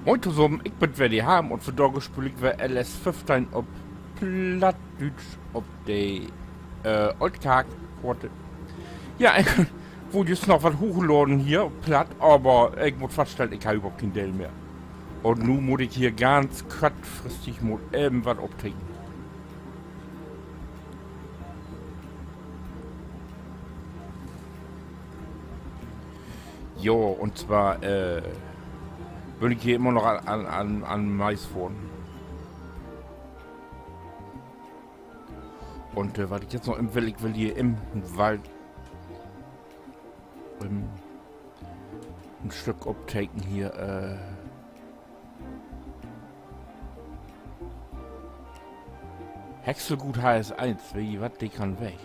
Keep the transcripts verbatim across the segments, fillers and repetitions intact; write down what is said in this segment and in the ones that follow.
Moin tosamen, ik bün weer de Harm un vandaag speel ik weer L S föffteihn op Plattdüütsch op de, äh, Oldkark-Koort. Ja, ik wull jüst noch wat hoochladen hier op Platt, aver ik mutt faststellen, ik heff överhaupt keen Deel mehr. Un nu mutt ik hier ganz kortfristig mal even wat opteken. Jo, un zwar, äh, bün ik hier immer noch an, an, an, an Mais fohren. Un, äh, wat ik jetzt noch even will, ik will hier in'n Wald, ähm, en Stück opteken hier, äh, Häckselgut H S eins, weet ji wat, de kann weg.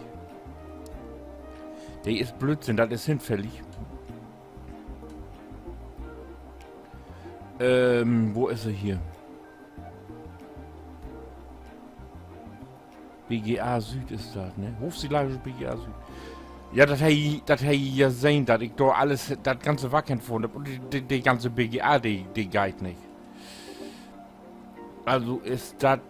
De is Blöödsinn, dat is hinfällig. Ähm, wo is he hier? B G A Süd is dat, ne? Hochsilagische B G A Süd. Ja, dat he, dat he ja sehn, dat ik dor allens, dat ganze Wark henfohren hebb un de, de, de ganze B G A, de, de geiht nich. Also is dat,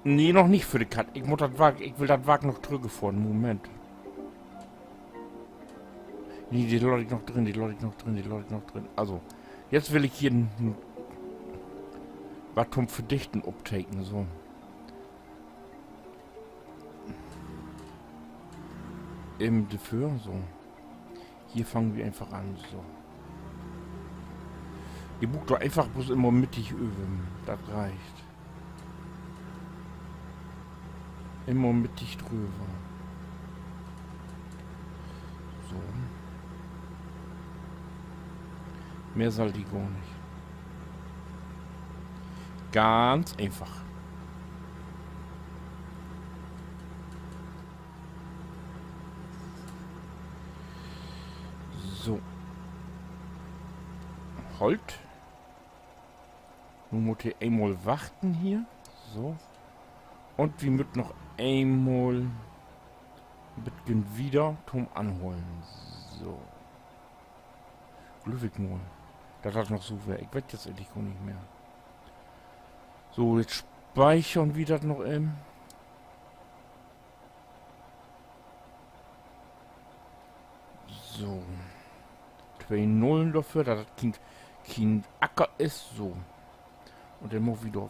nee, noch nich för de Katt. Ik mutt dat Wark, ik will dat Wark noch trügge fohren. Moment. Nee, de laat ik noch drin, de laat ik noch drin, de laat ik noch drin. Also, jetzt will ik hier n-, wat to'n Verdichten opteken, so. Even dorför, so. Hier fangen wi eenfach an, so. Ji bruukt doch eenfach bloots immer mittig över. Dat reckt. Immer mittig dröver. So. Mehr sall de gor nich. Ganz eenfach. So. Holt. Nu mutt he eenmal wachten hier. So. Un wi mööt noch eenmal en beten wieder to'n Anholen. So. Glööv ik mal, dat dat noch so weer. Ik weet jetzt egentlich gor nich mehr. So, nu speichern wi dat noch even. So. Twee Nullen dorför, dat dat kien, kien Acker is. So. Un denn maakt wi dor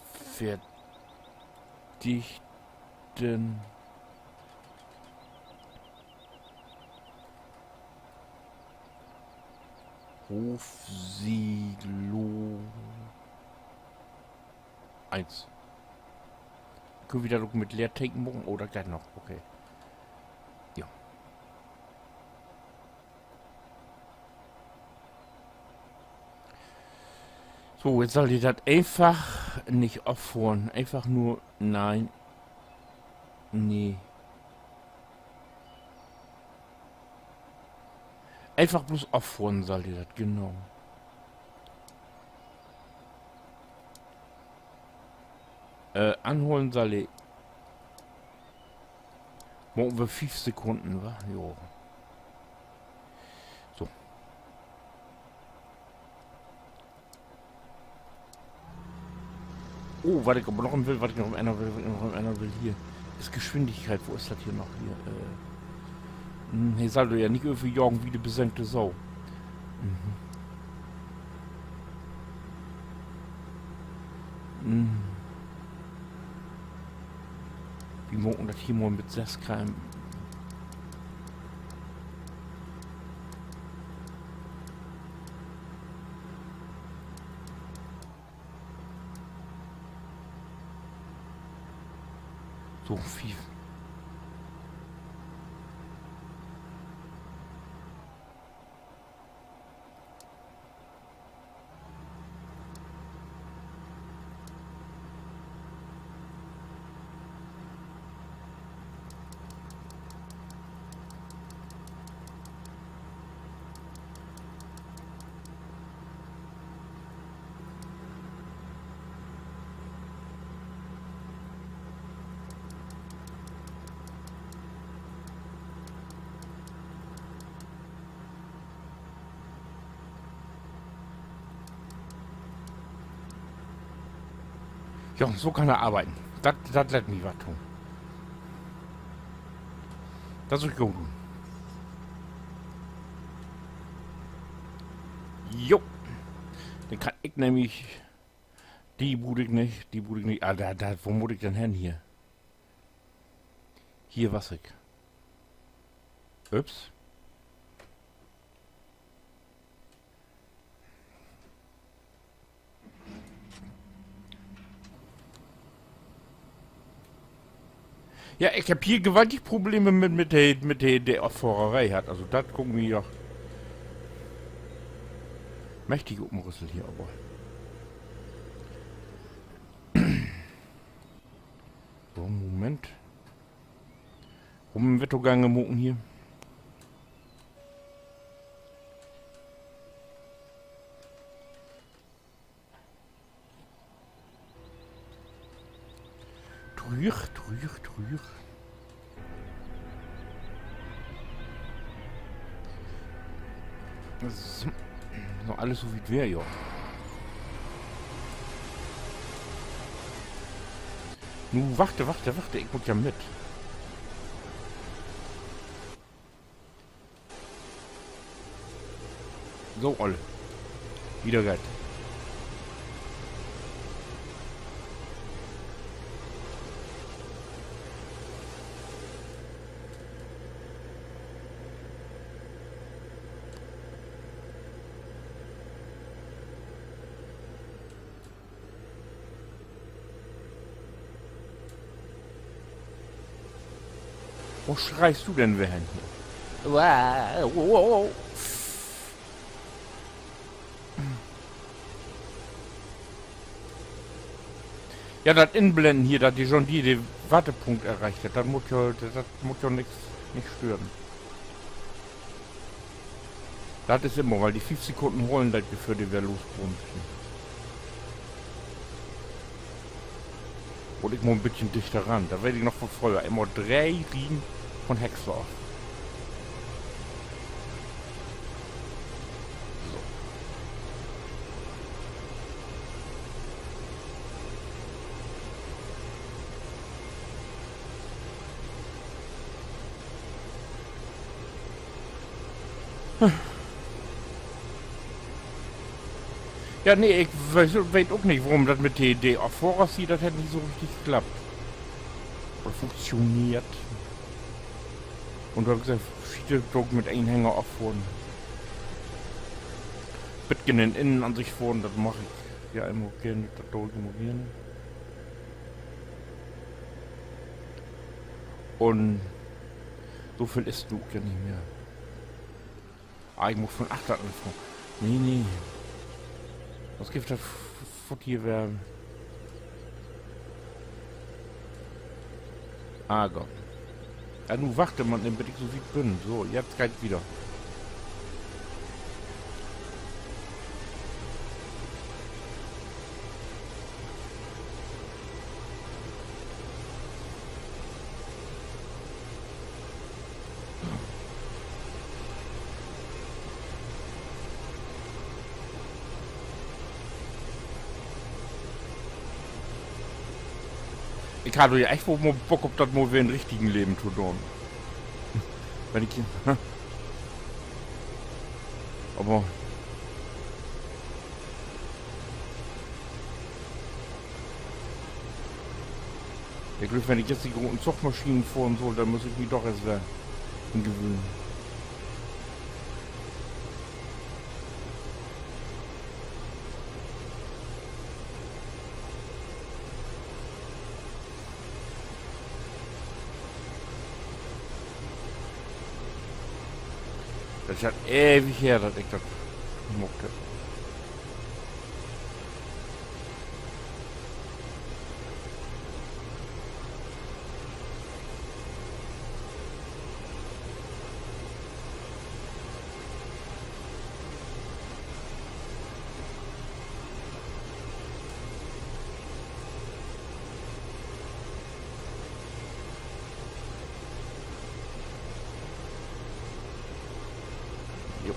Verdichten. Hofsilo eins. Köönt wi dat ok mit Leerteken maken? Oh, dat geiht noch. Okay. Ja. So, jetzt sall de dat eenfach nich affohren. Eenfach nur, nee. Nee. Eenfach bloots affohren sall de dat, genau. Äh, anholen sall he. Maakt wi fief Sekunden, wa? Jo. So. Oh, wat ik aver noch will, wat ik noch ännern will, wat ik noch ännern will hier, is Geschwindigkeit. Wo is dat hier noch hier? Äh, hm, he sall dor ja nich över jagen wie de besengte Sau. Mhm. Mhm. Wi maken dat hier mal mit söss Keim. So, fief. Jo, so kann dat arbeiden. Dat, dat lett mi wat to. Dat is ok goot. Jo. Denn kann ik nämlich, de bruuk ik nich, de bruuk ik nich. Ah, dor, dor, wo mutt ik denn hen hier? Hier was ik. Ups. Ja, ik heff hier gewaltig Probleme mit, mit de, mit de, de Affohreree hatt. Also, dat guckt mi doch mächtig op'n Rüssel hier, aver. So, Moment. Wo wi dat ok gerne maken hier. Trüch, trüch, trüch. Dat is noch allens so, wie 't weer, jo. Nu, wachte, wachte, wachte, ik mutt ja mit. So, Oll. Wieder geiht. Wo schreist du denn weer hen hier? Ja, dat Inblennen hier, dat de John Deere de Wartepunkt erreicht hett, dat mutt jo, dat, dat mutt jo nix, nich stören. Dat is immer, wiel de fief Sekunnen hollen, dat bevör de weer losbrumst. Un ik mutt en beten dichter ran. Dat weet ik noch vun fröher. Immer dree Riegen vun Häcksler af. So. Ja, nee, ik weet, weet ok nich, worüm dat mit de, de Affohrers hier, dat hett nich so richtig klappt. Oder funktioneert. Un dor heff ik seggt, schiet drep, ok mit een Hänger affohren. Beten in Innenansicht fohren, dat mag ik ja immer ok geern, dat do ik immer geern. Un so veel is nu ok ja nich mehr. Ah, ik mutt vun achtern anfangen. Nee, nee. Wat gifft dat f-, f-, foort hier weer? Ah, Gott. Ja, nu wacht man, bit ik so wiet bün. So, jetzt geiht 't wieder. Ik harr ja echt woll mal Bock op dat, mal weer in richtigen Leven to doon. Wenn ik, aver ik glööv, wenn ik jetzt de groten Zugmaschinen fohren sall, denn mutt ik mi doch eerst weer ingewöhnen. Dat is al ewig her, dat ik dat maakt heff. Jo.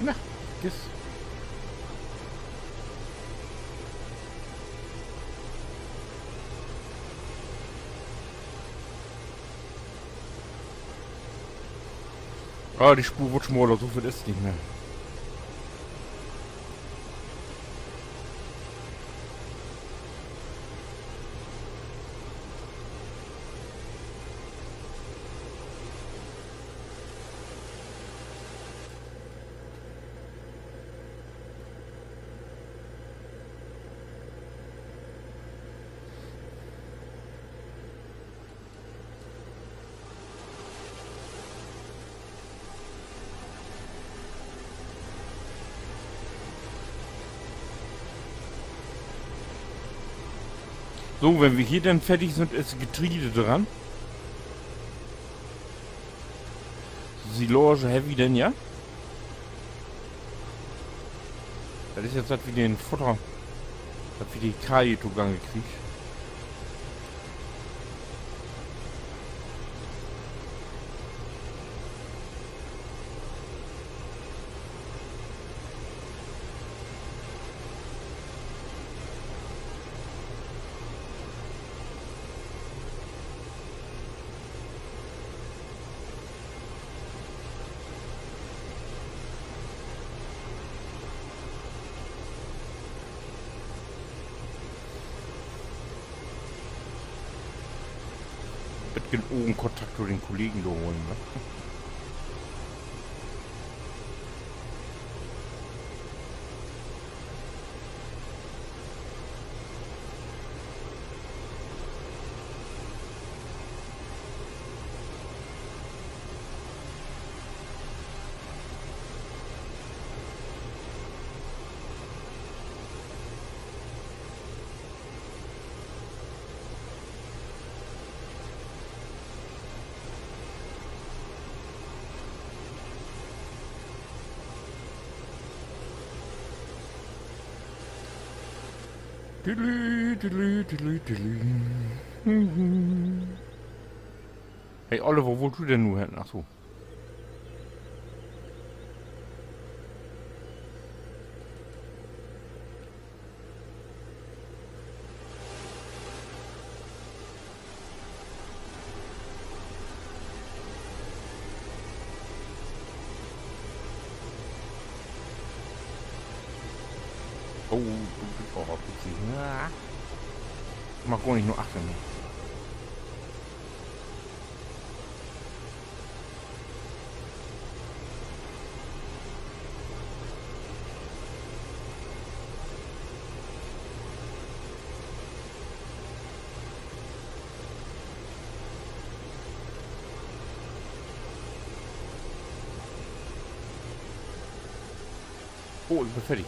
Na, vergiss. Ah, de Spoor word smaler, so veel is nich mehr. So, wenn wi hier denn fardig sünd, is Getreide dran. Silage hebbt wi denn ja. Dat is jetzt, dat wi den Fodder, dat wi de Kaje togange kriegt. Beten Ogenkontakt to den Kollegen dor holen, ne? Tüdelü, tüdelü, tüdelü, tüdelü. Hey, Oliver, wo wullt du denn nu hen? Ach so. Oh, du, du, oh, witzig. Ja. Mag gor nich na achtern. Oh, ik bün fardig.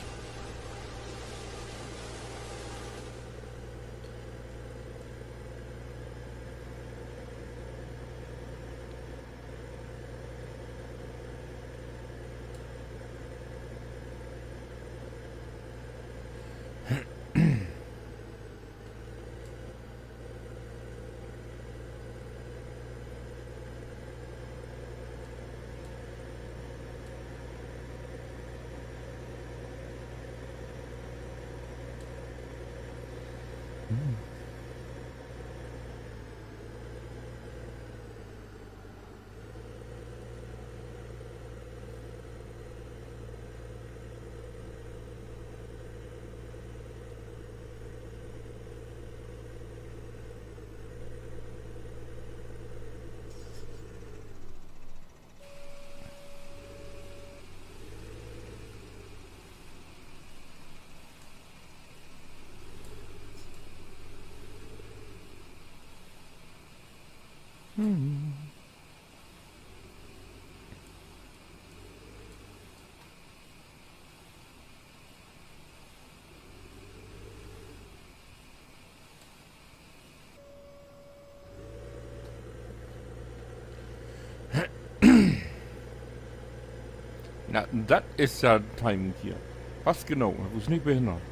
Na, dat is ja Timing hier. Passgenau, du büst nich behinnert.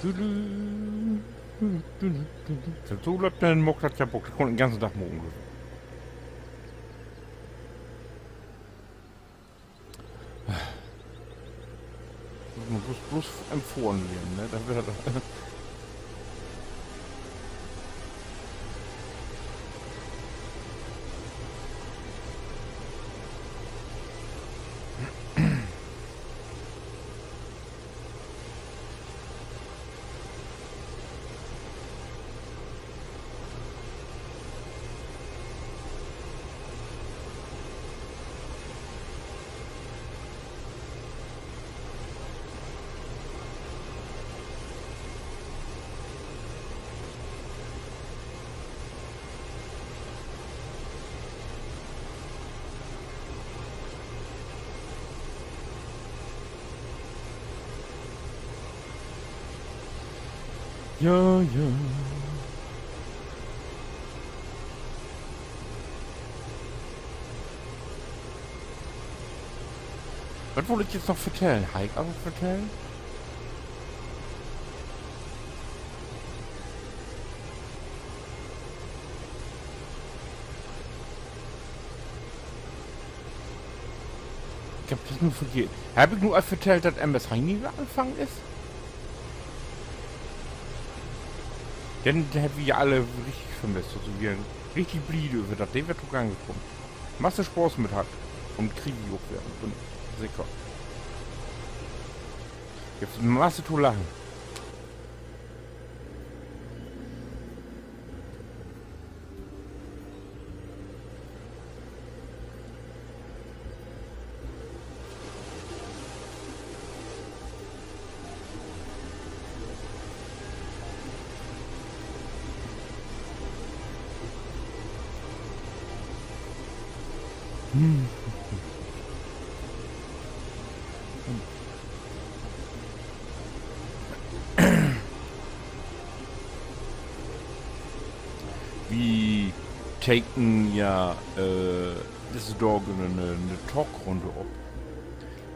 Wenn dat so löppt, denn maakt dat ja Bock. Dat kann ik den ganzen Dag maken. Mutt man bloß, bloß em Fohren lehren, ne? Dat weer dat. Ja, ja. Wat wull ik jetzt noch vertellen? Harr ik al wat vertellen? Ik heff dat nu vergeten. Heff ik nu al vertellt, dat M S Heini weer anfangen is? Denn hebbt wi ja alle richtig vermisst. Also, wi sünd richtig bliede över, dat de weer togang kamen. Masse Spaaß mit hatt. Un kriegt wi ok weer. Bün seker. Gifft Masse to lachen. Wi tekent ja, äh, disse Daag en, en, en Talkrunn op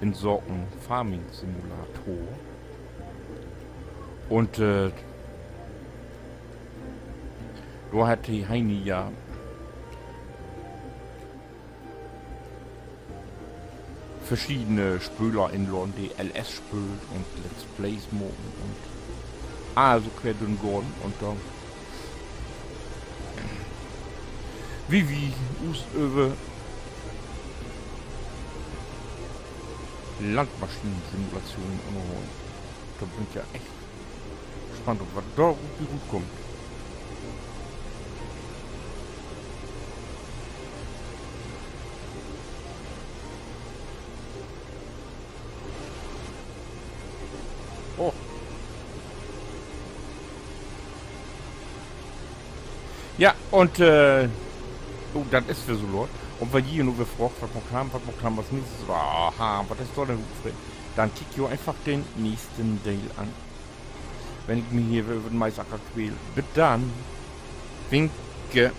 in Saken Farming Simulator. Un, äh, dor hett de Heini ja verschiedene Spölers inladen, de L S spöölt un Let's Plays maakt un, ah, so quer dör'n Goorn un dor wi, wi us över Landmaschinensimulation ünnerhollen. Dor bün ik ja echt gespannt, wat dor rut bi rutkummt. Oh. Ja, un, äh, oh, dat is weer so laat. Un wenn ji nu weer fraagt, wat maakt wi, wat maakt wi as nächstes? Aha, wat is dor denn, Fred? Denn kiekt jo eenfach den nächsten Deel an, wenn ik mi hier weer över den Maisacker quäl. Bit dann. Winke.